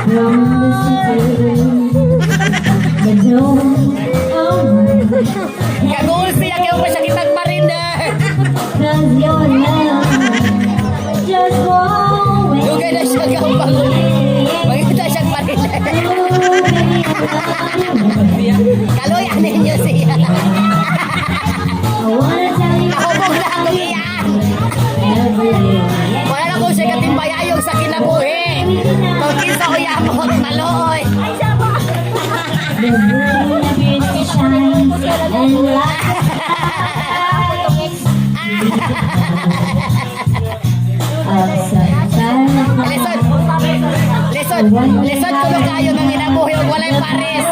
From the city. But don't, oh no, Kaguol siya kaya pa siya kitag mariner. 'cause your love just won't wait. Dugay na siya kang pangul. Mangita siya mariner. Oh, baby, I love you. Kaluyan ninyo siya. I wanna tell you Nahubog na akong iyan. every day. Wala na kung siya katimbayayog sa kinabuhi. Kung kinsa uyabot, maluoy. The moon appears to shine and light of some Lisod. Lisod. Lisod kuno kayo nga kinabuhi ug walay pares.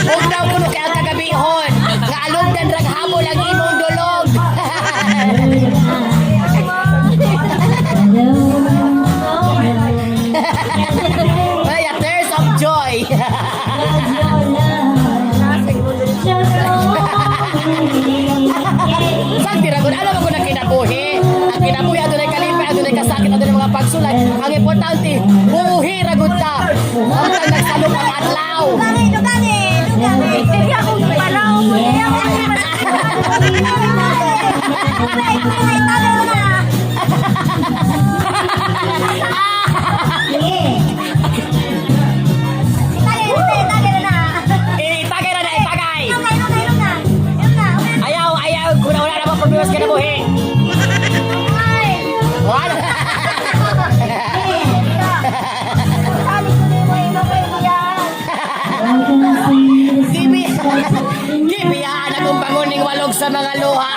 Ug daw kuno kay ang kagabihon. Nga alugdan rag habol ang imong dulog. No, oh no, Ay, a tears of joy. 'cause your love just won't Saan tiragon? Ano ba ko na kinabuhi? Ang kinabuhi, adunay kalipay, adunay kasakit, adunay mga pagsulay. Ang importante, buhi ragud ta. Ang nagsalop ang adlaw. Dugani, dugani, dugani. Hindi ako gipalaw. Hindi ako gipalaw. Tagay, tagay, tagay na. Sige. Tagay na, tagay na. Itagay na na, itagay. Inom na, inom na, inom na. Inom na. Ayaw, ayaw, kung wala na problema sa kinabuhi. Ay. Wala. Sali ko ni mo inom kay yan. I can see the Gibiyaan akong banguning walog sa mga luha.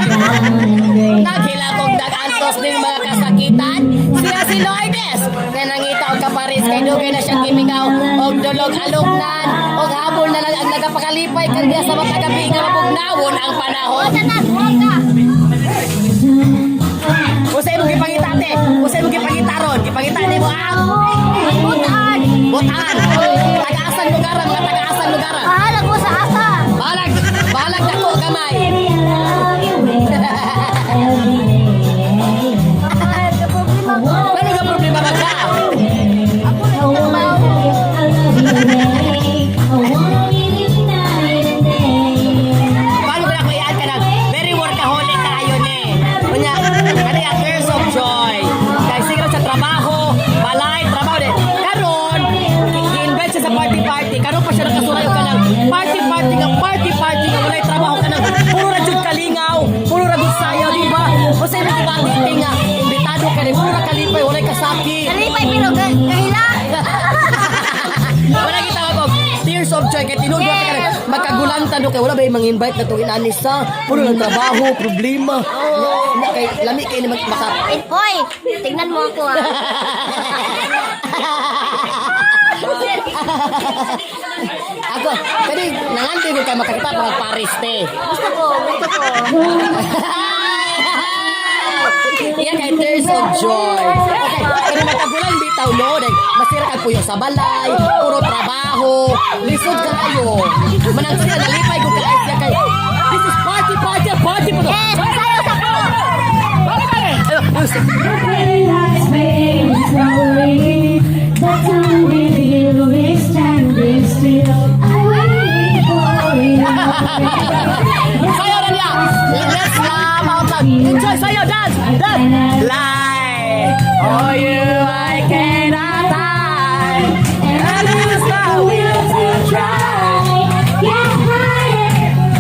Brown and gray. Naghila kong dagantos ning mga kasakitan. Siya si Lourdes nga nangita og kaparis kay dugay na siyang gimingaw og dulog alugnan og habol na lang ang nagapakalipay kanya sa mga gabi nga mabugnawon ang panahon. Usa imong gipangita, te? Usa imong gipangita ron? Gipangita nimo ang Butan. Butan. Taga-asan lugar, mga taga-asan lugar? Bahalag mo sa asa. Balag, balag dako gamay. Baby, I love you every day. Ay, problema ko. Ano ka problema ba ka? I wanna tell you I love you, babe. I wanna be with you night and day. Paano ko na ako iyan ka ng very workaholic kayo ni. Kunya, kani a tears of joy. Kay siguro sa trabaho, balay, trabaho din. Karon, gi-invite siya sa party party. Karon pa siya nakasuray og kanang party party nga party party nga walay trabaho, kanang puro ra jud kalingaw, puro ra gud sayaw, di ba? O sa imong gibati nga imbitado ka ni puro ra kalipay, walay kasakit. Kalipay pero kahila. Wala kita og tears of joy kay tinuod yes. Ka magkagulantan do kay wala ba yung mang-invite na tong inani sa puro lang trabaho, problema. Na, kay lami kay ni maka Hoy, tingnan mo ako ah. Ako, kani nangante ko kay makakita pa Paris te. Gusto ko, gusto ko. Iya kay tears of joy. Okay, kani magkagulan bitaw no, dahil masira kag puyo sa balay, puro trabaho, lisod kaayo. Manang siya nalipay ko kay siya kay this is party party party po. Yes, masayo sa ko. Daylight's fading slowly. The time with you is standing still. I wait for you. Sayaw na niya. Let's laugh out loud. Enjoy, sayaw, dance, dance. Lie. Oh, you, I cannot hide. And I lose my will To try, get higher,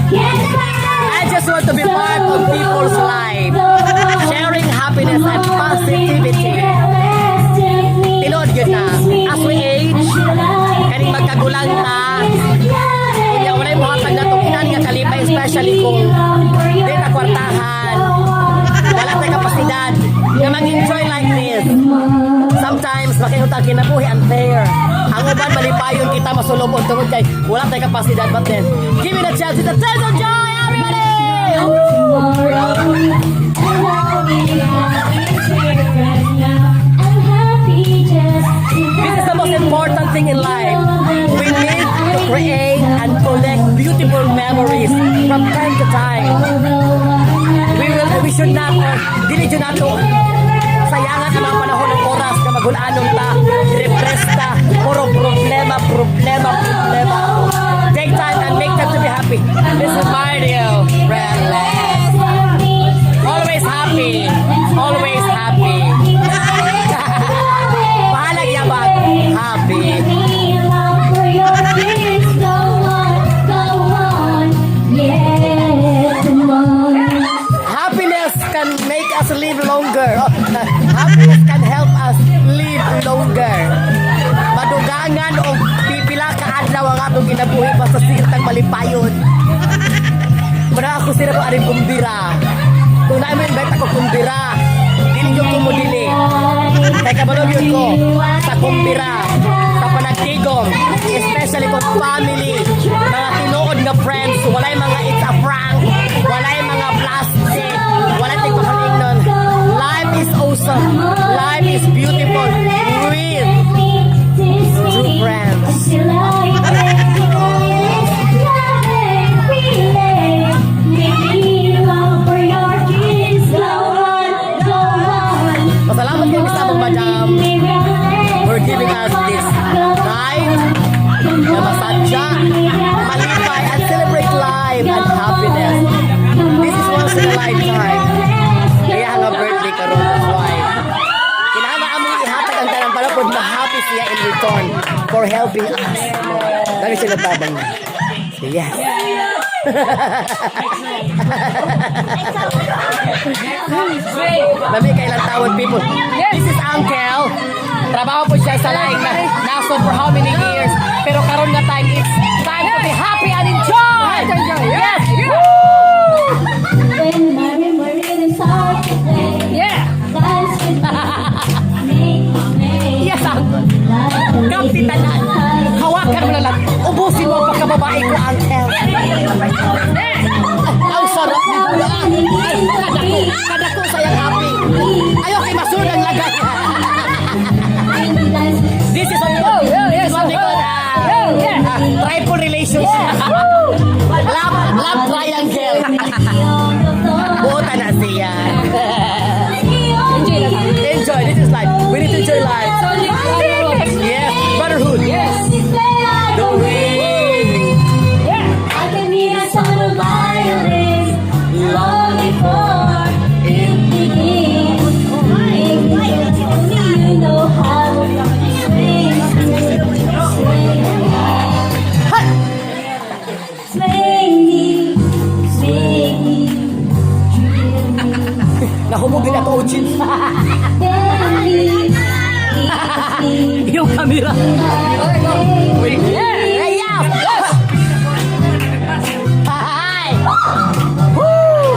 get higher. I just want to be part of people's life. Sharing happiness and positivity. Tinuod yun na, as we age, kaning magkagulang ta, kaya walay muhatag na itong inan nga kalipay, especially kung di na kwartahan, wala tay kapasidad na mag-enjoy like this. Sometimes, makinuta ang kinabuhi unfair. Ang uban malipayon, kita masulubon tungod kay wala tay kapasidad. But then, give me the chance, it's a sense of joy, everybody! Tomorrow, and I'll be happy right now. I'm happy just to This is the most important thing in life. We need to create and collect beautiful memories from time to time. We should not, or dili jud nato sayangan ang mga panahon ng oras na magulanon ta, refresh ta. Puro problema, problema, problema. Take time and make time to be happy. This is Mario. Relax. Always happy. Always happy. Bahalag yabag. Happy. For your kiss, go on, go on, yeah, come on. Happiness can make us live longer. Happiness can help us live longer. Madugangan o pipila ka adlaw ang atong kinabuhi basta sige tang malipayon. Muna ako sila ko aring kumbira. Kung naa mo invite ako kumbira, dili yung ko mo dili. Kay kabalo yun ko sa kumbira, sa panagtigom, especially kung family, mga tinuod nga friends, walay mga it's a prank, walay mga plastic, walay tigpakalignon. Life is awesome. Life is beautiful with true friends. Until I get loving feeling. Make me long for your kiss. Go on, go on. Pasalamat kami sa among madam for giving us this night na masadya, malipay, and celebrate life and happiness. This is once in a lifetime. Kaya nga birthday karon, that's why. Kinahanglan among ihatag ang tanan para pod ma-happy siya in return for helping us. Dami siya natabang. So, yes. Dami kay ilang tawon, people. This is Uncle. Trabaho po siya sa laing na naso for how many years. Pero karon nga time, it's time to be happy and enjoy! Yes! Woo! When my rhythm starts to play, dance with me, make me Yes, Uncle. Kapitanan. Hawakan mo na lang. Ubusin mo ang pagkababae ko, Uncle. Ang sarap nito. Ay, kadako. Kadako sayang happy. Ayaw kay masunod ang lagay. This is what this is what we call triple relationship. Love, love triangle. Buotan na siya. Enjoy. This is life. We need to enjoy life. Yes, brotherhood. Yes. The way. I can hear the sound of violins long before it begins. Only you know how to swing, swing, swing me, swing me, thrill me, Nahumog din ako, Ochin. bend me, tease me. Yung camera. Wait. Yeah. Yes. Hi. Woo!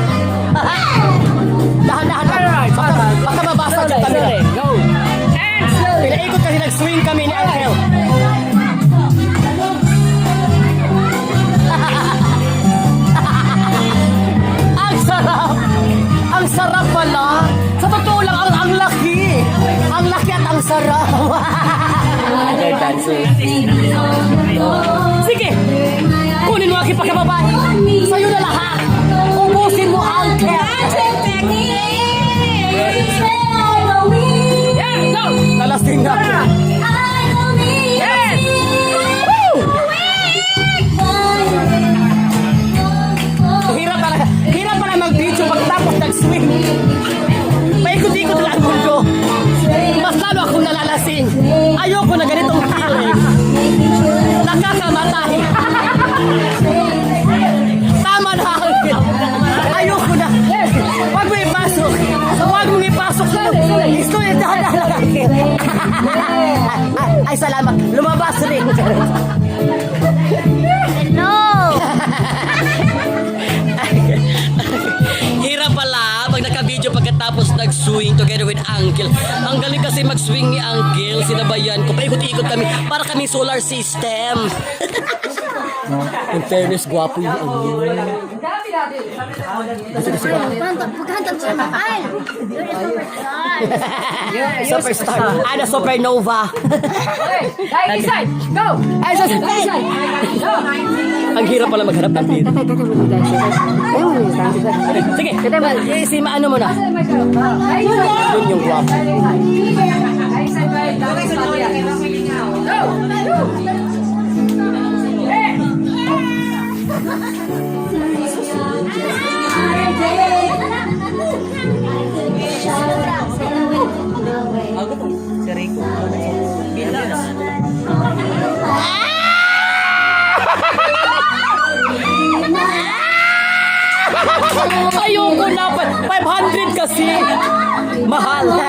Dahan, dahan, dahan. Baka mabasag yung camera. Go. And slowly. Pinaikot kasi nag-swing kami ni Uncle. Ang sarap! Ang sarap pala! Sa totoo lang, ang laki! Ang laki at ang sarap! They're dancing. Sige! Kunin mo aking pagkababae! Sa'yo na lahat! Ubusin mo, Uncle! Yeah, go. Nalasing na ako. Yes. Woo! Hirap talaga. Hirap pala mag-video pagkatapos nag-swing. Paikot-ikot lang ang mundo. Mas lalo akong nalalasing. Ayoko na ganitong feeling. Nakakamatay. Tama na, Uncle. Ayoko na. Huwag mo ipasok. Huwag mong ipasok. Gusto ito na lang, Uncle. Ay, ay, salamat. Lumabas rin. No. Hirap pala pag naka-video pagkatapos nag-swing together with Uncle. Ang galing kasi mag-swing ni Uncle. Sinabayan ko. Paikot-ikot kami. Para kami solar system. In fairness, gwapo yung Uncle. Gusto kasi gwapo. Ay, you're a superstar. Superstar. Ana supernova. Okay. Right side. Go. Ay, sus! Right side. Go. Ang hirap pala maghanap ng video. Sige, eh, si maano mo na. Right side. Yun yung gwapo. Right side. Right side. Go. Ayoko na. 500 kasi. Mahal.